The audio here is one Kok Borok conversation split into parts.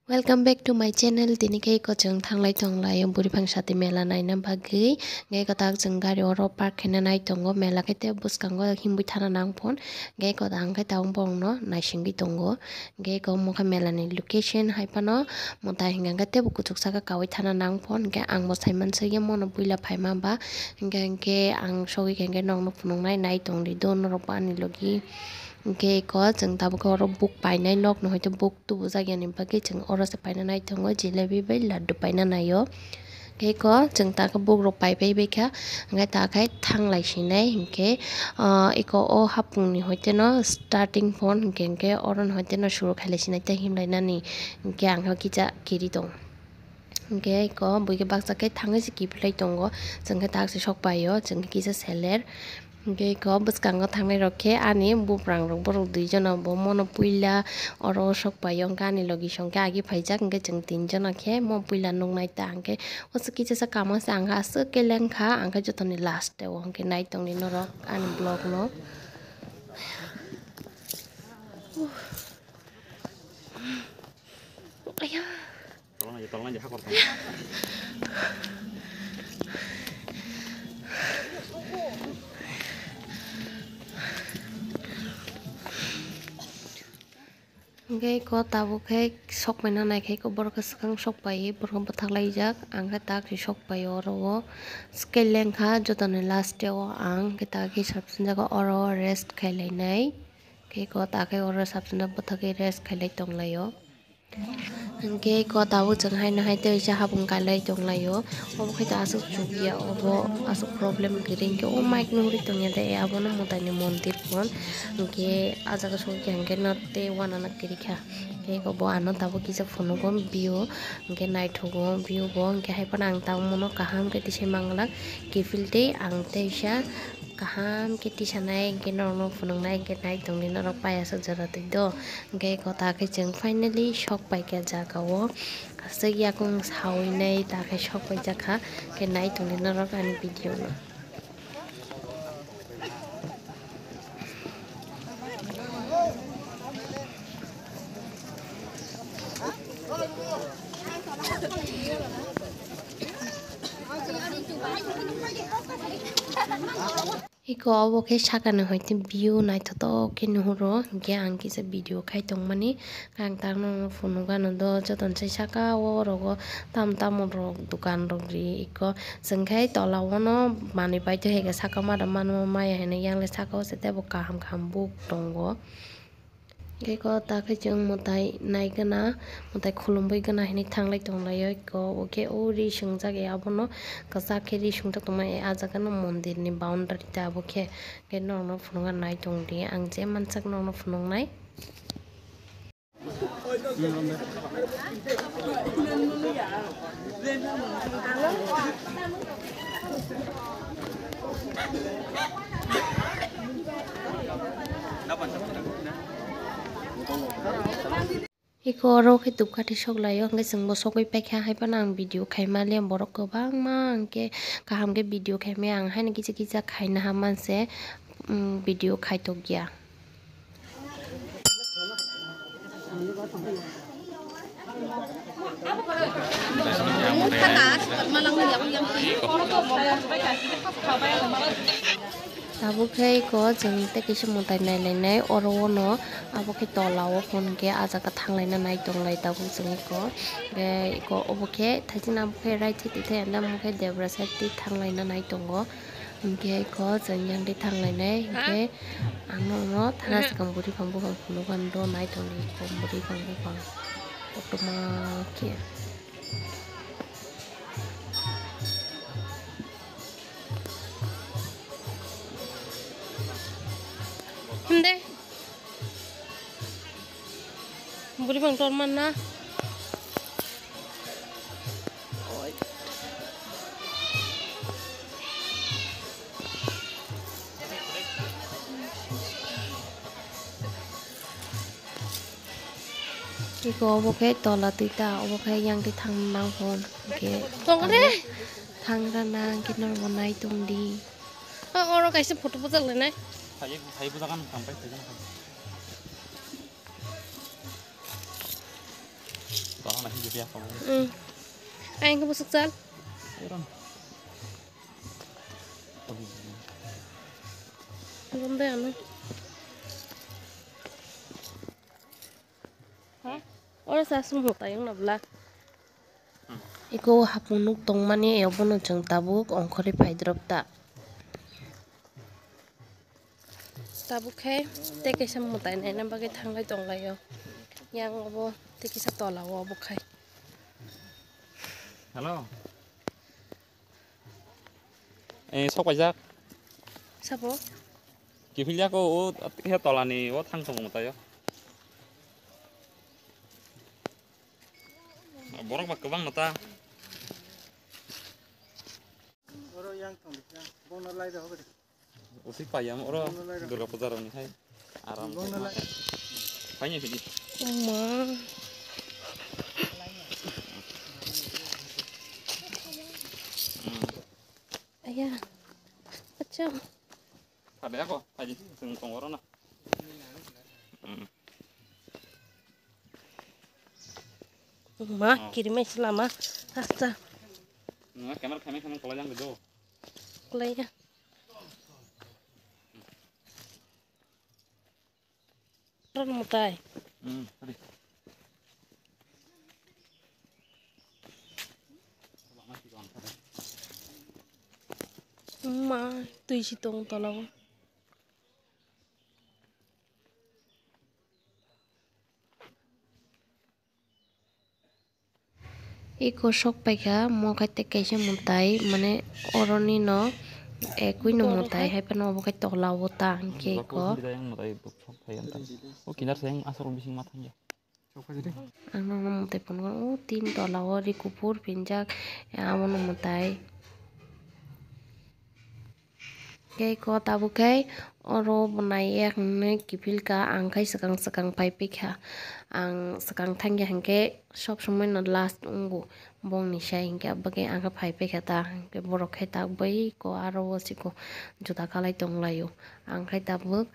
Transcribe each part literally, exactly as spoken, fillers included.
Welcome back to my channel. Tini khe eko chwng thanglai tonglaio buriphang sati mela naina bagwi. Hwnkhe eko tak chwng gari oro park khaina nai tongo. Mela khe tei bwskango himbwi thana nang phone. Hwnkhe eko ang khe tabuk borokno naisingwi tongo. Hwnkhe eko omo khe mela ni location hai phano mwtai hwnkhe teibo kuchuk saka kaui thana nang phone. Hwnkhe ang bo saiman saiya mono puila phaima ba. Hwnkhe, hwnkhe ang sogwi khe hwnkhe nokno phunuknai nai tongdi do norok bo ani logi. Hwnkhe eko chwng tabuk khe oro buk painai nokno hwnkhe buk tubujak yani bagwi chwng oro se paina nai tongo jilebi bai laddu paina naio. Hwnkhe eko chwng ta khe buk rok pai pai bai kha hwnkhe ta khe thanglai sinai hwnkhe, ah, eko o hapung ni hwnkhe no starting phone hwnkhe hwnkhe oro ni hwnkhe no suru khailai sinai tei himlai nani hwnkhe ang khe kisa kiri tong. Hwnkhe eko buikhe baksa khe thangwi se kiphilai tongo, chwng khe tak se sok paio, chwng khe kisa seler. Hwnkhe eko bwskango thangnai rok khe ani buprang rok borok dui jona bo mono puila oro sok paio, hwnkhe ani logi song khe agi phaijak, hwnkhe chwng tin jona khe mo puila nuknai ta, hwnkhe o se kisa sa kama se ang khe aswk khe lengkha, ang khe jotoni last o hwnkhe nai tongdi norok ani vlog no. Aya. Tolong aja, tolong aja, hakor tolong. Hwnkhe eko tabuk khe sok paina nai khe eko borok khe swkang sok pai borok bwthak laijak ang khe tak se sok pai oro o swkang lengkha jotoni last o ang khe tak khe sap sinjago oro rest khai lainai khe eko tak khe oro sap sinjak bwthagwi rest khai lai tong lai o. Hwnkhe eko tabuk chwng haino hai tei waisa hapung kailai tonglaio. Obo khe to aswk chukya, obo aswk problem kwrwi hwnkhe o mic no hurwi tongya de, abono mwtaini mondir phone. Hwnkhe ah jaga sokya hwnkhe no tei uanana kwrwikha. Hwnkhe eko bo ano tabuk kisa phunugo view, hwnkhe naithogo view bo, hwnkhe hai phano ang tabuk mono kaham khe tisai manglak kiphil tei ang tei waisa kaham khe tisanai, hwnkhe norokno phunuknai, hwnkhe nai tongdi norok payasajak jora twi do. Hwnkhe eko ta khe chwng finally sok paikha jaga o. Aswk yakung sawinai ta khe sok paijak kha. Hwnkhe nai tongdi norok ani video no. Eko obo khe sakani hoite view naithotok khe nuhuro, hwnkhe ang kisa video khai tongmani. Ang tak nokno phunukgano do, jotono se saka o orogo tamo tamo rok dokan rok ri eko. Chwng khe tola o no manwi paito hai khe saka mada manma maya hinwi yang le saka o se teibo kaham kaham buk tongo. Hwnkhe eko ta khe chwng mwtai naigwna, mwtai khulumwi gana hinwi thanglai tonglaio eko. Hwnkhe o ri swngjak ya abono kwchak khe ri swngjak tongma ya, ah jaga no mondir ni boundary ta abo khe. Hwnkhe norokno phunukna nai tongdi, ang je mansak norokno phunuknai. Eko oro khe dupkathi sok laio, hwnkhe chwngbo sogwi paikha, hai phano ang video khaima le borok kwbangma, hwnkhe kaham khe video khaimaya, ang haino kisa kisa khaina ha manse, um, video khaitokya. Tabuk khe eko chwng tei kisa mwtai nailainai oro o no, abo khe tola o hwn khe ah jaga thanglaina nai tonglai tabuk chwng eko. Hwnkhe eko obo khe thaisina abo khe right side twi thai, ande omo khe debra side twi thanglaina nai tongo. Hwnkhe eko chwng yang twi thanglainai, hwnkhe ang nokno thana swkang bwrwi phang buphang phunukgani do nai tongdi eko bwrwi phang buphang kotorma khe. Himde. Bwrwi phang tor manna. Eko obo khe tola twi ta, obo khe yang twi thang nang hwn. Hwnkhe tong re. Thang rana hwnkhe norok bo nai tong di. O, oro kaisa photo bwchak lainai. Phai, phai bwchak ang thang pai, phai jana phai. Tolhana hidi dia kong. Hmm. Ai, engko bwswk chal. Iron. Gom de ano. Ha? Oro sa sum hota yung na bla. Iko hapung nuk tongmani, abono chwng tabuk ongkhorwi phaidrop ta. Tabuk khe tei kaisa mwtai naina bagwi thanglai tonglaio. Yang obo tei kisa tola o obo khai. Hello. Eh, sok paijak. Sabo? Kiphilya ko, o, he tolani, o thang tongo mwtaio. Borok ba kwbang no ta. Oro yang thong di, yang bono lai da hobri. Usi payam oro Durga puja rok ni hai aram. Bono lai. Paini pidi. Oma. Aya. Acha. Phade ako, phaidi, chwng tongo oro na. Hmm. Ma, oh. Kirimai se lama, asta. Nwng camera khaimai khaimai kolai yang do. Kolai ya. Oro mwtai. Hmm, tadi. Ma, twi si tong tola o. Iko sok paikha, mo khai tei kaisa mwtai, mane oroni no ekui no mwtai, hai phano obo khai tola o ta hwnkhe iko. O kinar se aswk bising ma thangya. Ang nono mwtai phunukgo, o tin tola o ri kuphur phinjak, abono mwtai. Khe ko tabuk khe oro bo nai yak hinwi kiphil kha, ang khai swkang swkang phai phikha. Ang swkang thangya hinkhe sob somoi no last wngo bongni sai, hinkhe aboni bagwi ang khe phai phikha ta, hinkhe borok khe tabuk bai ko aro o siko juda khalai tonglaio. Ang khai tabuk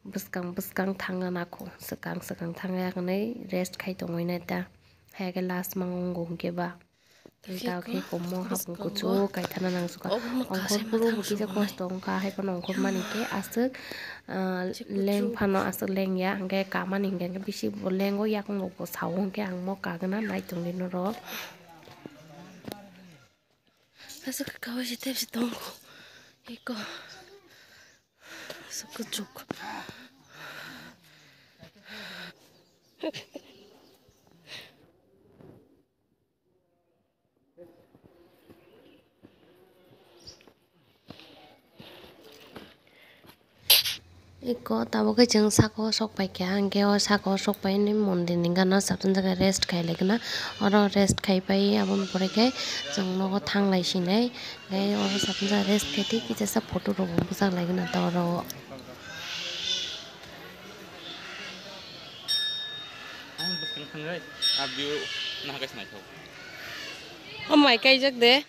bwskang bwskang thangna nakho, swkang swkang thangya hinwi rest khai tongwi nai ta, hai khe last mang wngo hinkhe ba. Tei ta khe komo hapung kuchuk kaithana nangsuka. Ongkhor buru bo kisa kosto wngkha, hai phano ongkhor mani khe aswk, ah, leng phano aswk lengya, hwnkhe kamani hwnkhe bisi bo lengo, yakung rok bo sao, hwnkhe ang mo kagwna nai tongdi norok. Aswk kaui se tepsi tongo. Eko. Aswk kuchuk. Eko tabuk khe chwng saka o sok paikha, hwnkhe o saka o sok painai mondir ni gana chapjak rest khai laikha na, oro rest khai pai aboni pore khe chwng nogo thanglai sinai, tei oro chapjak rest khai tei kisa sa photo rok bo bwchak laikha na ta oro o. Ang bwskang thangwi a view nahagwi se naithok. O mai kaijak de.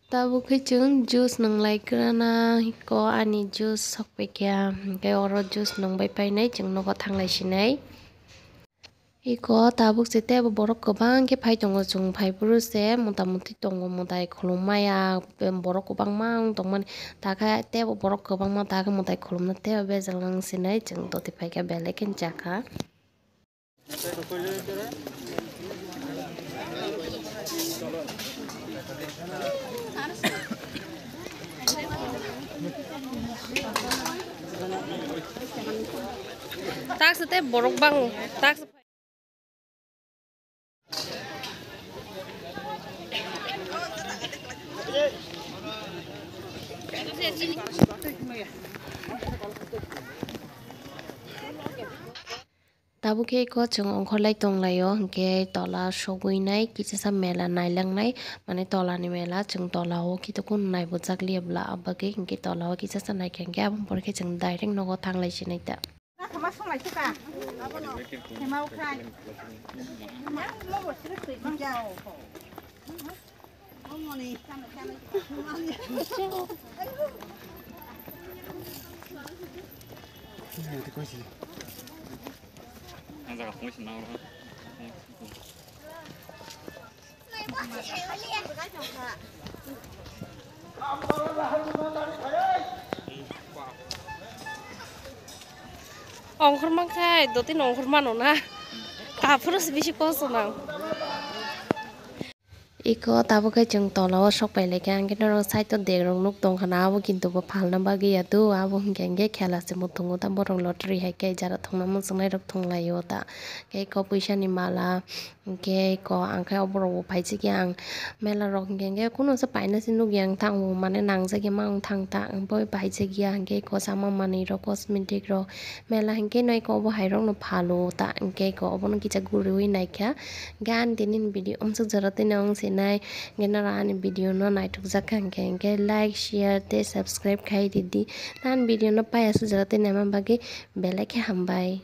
Tabuk khe chwng juice nwnglai kwrana, eko ani juice sok paikha, hwnkhe oro juice nwngbai painai chwng nogo thanglai sinai. Eko tabuk se teibo borok kwbang khe phai tongo, chwng phai phuru se mota moti tongo, mwtai khulum maya borok kwbangma wng tongmani, takhe teibo borok kwbangma takhe mwtai khulumna teibo bejal wng sinai, chwng toti phaikha belai khe chakha. Taksa tei borok bang, taksa. Tabuk khe eko chwng ongkhorlai tonglaio, hinkhe tola sogwi nai kisasa mela nailangnai, mane tolani mela chwng tola o khitukun naibujakliya bla, abagwi hinkhe tola o kisasa naikha hinkhe aboni pore khe chwng direct nogo thanglai sinai ta. Ongkhor mankha, dotino ongkhor mano na. Aphuru se bisi kosto nang. Eko tabuk khe chwng tola o sok pai laikha, hwnkhe norok side o dek rok nuk tongkha na, abo kintu bo phalna bagwi ya do, abo hwnkhe hwnkhe khela se muthungo ta borok lottery hai khe jara thwngna muchungnai rok thwnglaio ta, hwnkhe eko puisa ni mala, hwnkhe eko ang khe oborok bo phaijak ya ang mela rok hwnkhe hwnkhe kunu se paina se nukya ang thango mane nangjak ya ma ang thang ta, boi phaijak ya hwnkhe eko sama manwi rok cosmetic rok. Mela hinkhe no eko obo hai rokno phalo ta, hinkhe eko obono kisa guriwi naikha. Gan tini ni video umsuk jora tini wng sinai, hinkhe noro ani video no naithokjak kha hinkhe, hinkhe like, share tei subscribe khai ridi. Ani video no paiya suk jora tini ama bagwi belai khe hambai.